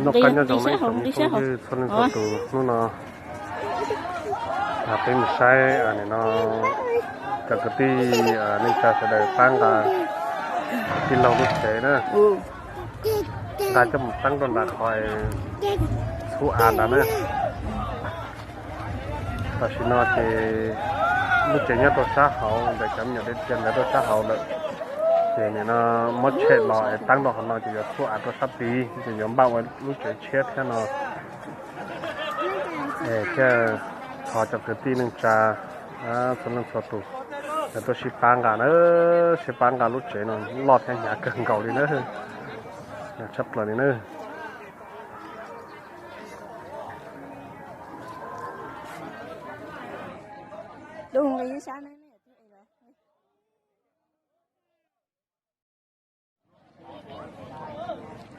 Noj qab nyob zoo nawb ib tsoom me phooj ywg txhua leej txhua tus, hnub no peb mus saib nim no cov kwv tij neej tsa sawv daws pab nqa tij laug lub tsev na, nqa coj mus teeb rau nram qhov txhub av nrad na. Tam sim no ces lub tsev nyob rau sab hauv ntawm cov me nyuam dej tiag ntawd rau sab hauv lawm, ces nim no muab tshem los es teeb rau qhov no ces yuav txhub av rau sab tid ces yuav npaj ua lub tsev tshiab thiab no. Es thiaj thov cov kwv tij neej tsa txhua leej txhua tus, lawv tuaj sib pab nqa na, sib pab nqa lub tsev no loj thiab hnyav kawg nkaus li na, hnyav tshaj plaws li na. Twb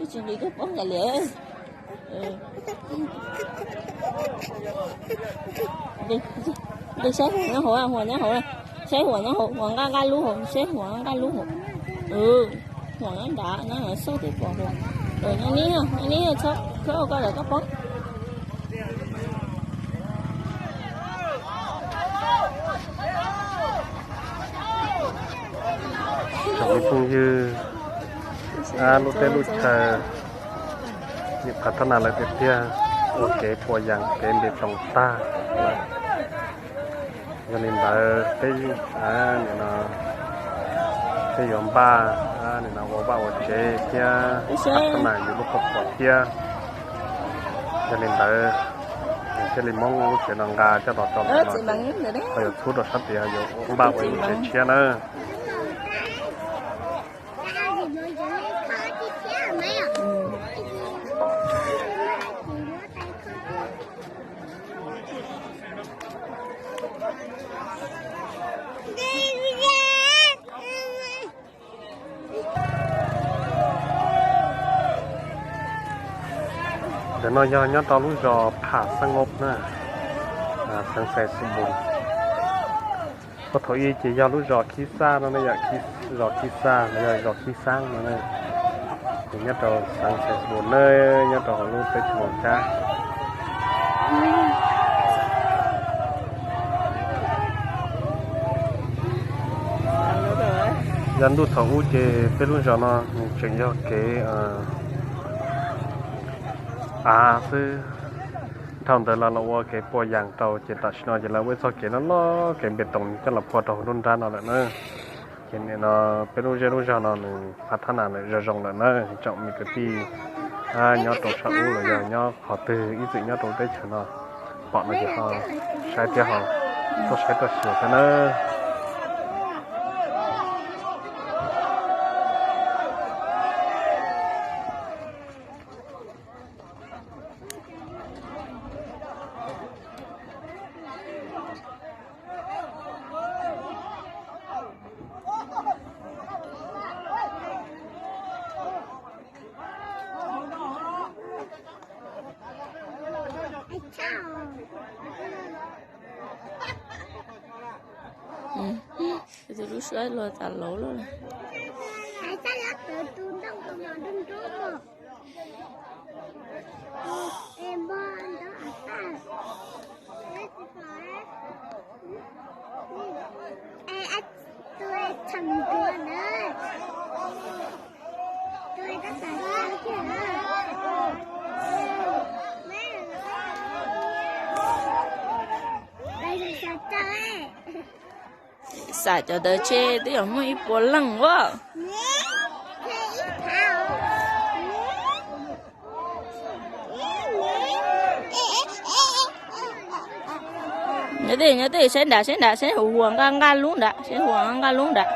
tsis nqis koj pob nkaus li. Nqis saib Huas nyob hauv, Huas nyob hauv, saib Huas nyob hauv, Huas nqa nqa lub hauv, saib Huas nqa lub hauv. Huas nyob nrad no xauj twb pom Huas. Nyob neb, nyob neb, txhob koj lawm koj pob. Tsoom me phooj ywg, lub teb lub chaw nim qhov thab nas lawv tiag tiag, ua kev puas yas kev npe toos tag lawm. Yog li ntawd peb, nim no peb yuav npaj, nim no ua vaj ua tsev thiab qhov thab nas yus lub qhov phuam thiab. Yog li ntawd thiaj li muab lub tsev no nqa coj los rau ntawm no, ho yuav txhub rau sab tid yuav npaj ua lub tsev tshiab na. Ntawm no yog nyob rau lub zos Pham Xab Nqob na, xeev Xais Xus Npus. Puag thaum ub ces yog lub zos Khib Xab no ne, yog zos Khib Xab los yog zos Khib Xab no ne. Ces nyob rau xeev Xais Xus Npus ne, nyob rau hauv lub teb chaws Moos Cab. Yog ntuj thaum ub ces peb lub zos no nws tseem yog kev av xwb. Dhau ntawd los los ua kev puas yas rau, ces tam sim no ces lawv ua ib txoj kev loj loj, kev npe toos coj los phua rau hauv nruab nrab no lawm na. Ces nim no peb lub zej lub zog no nws phav thab nas lawm zoo zoo lawm na, tsoom me kwv tij nyob rau sab ub los yog nyob qhov twg ib txwm nyob rau teb chaws no pom no ces ho saib thiab ho tuaj saib tuaj xyuas thiab na. Tus lub suab luag tas lauv lawm. Xam cov ntawd tshe twb yog muaj ib puas leej ua. Nyob twj ywm, nyob twj ywm, saib nrad, saib nrad, saib Huas nqa nqa lub nrad, saib Huas nqa nqa lub nrad.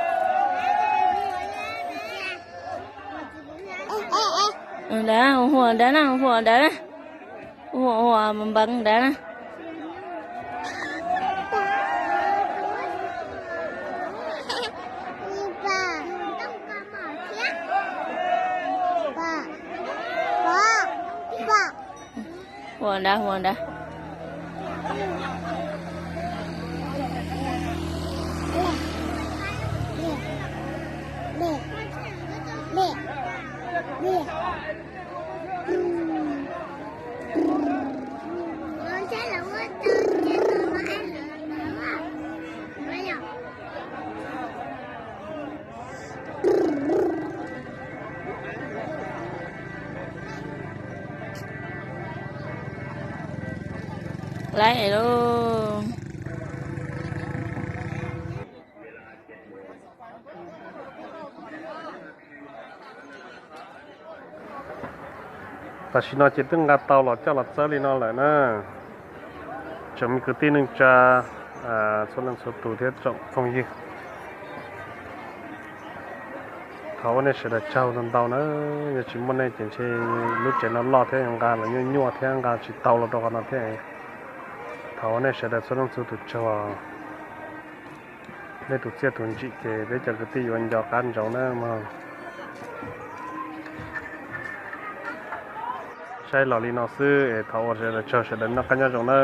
Nrad, Huas nrad na, Huas nrad na. Huas, Huas npeev nrad na. Huas nrad, Huas nrad. Laij lauj. Tam sim no ces twb nqa tau los coj los txawb li no lawm na. Tsoom me kwv tij neej tsa, txhua leej txhua tus thiab tsoom phooj ywg, thov ua nej sawv daws tsaug ntau ntau na. Yog tsis muaj nej ces ntshe lub tsev no loj thiab nqa los nyuaj nyuaj thiab nqa tsis tau los rau qhov no thiab. Thov ua nej sawv daws txhua leej txhua tus tsaug. Nej tus txiaj tus ntsig ces peb cov kwv tij yuav nco qab ntsoov na mog. Saib los li no xwb es thov ua sawv daws tsaug, sawv daws noj qab nyob zoo na.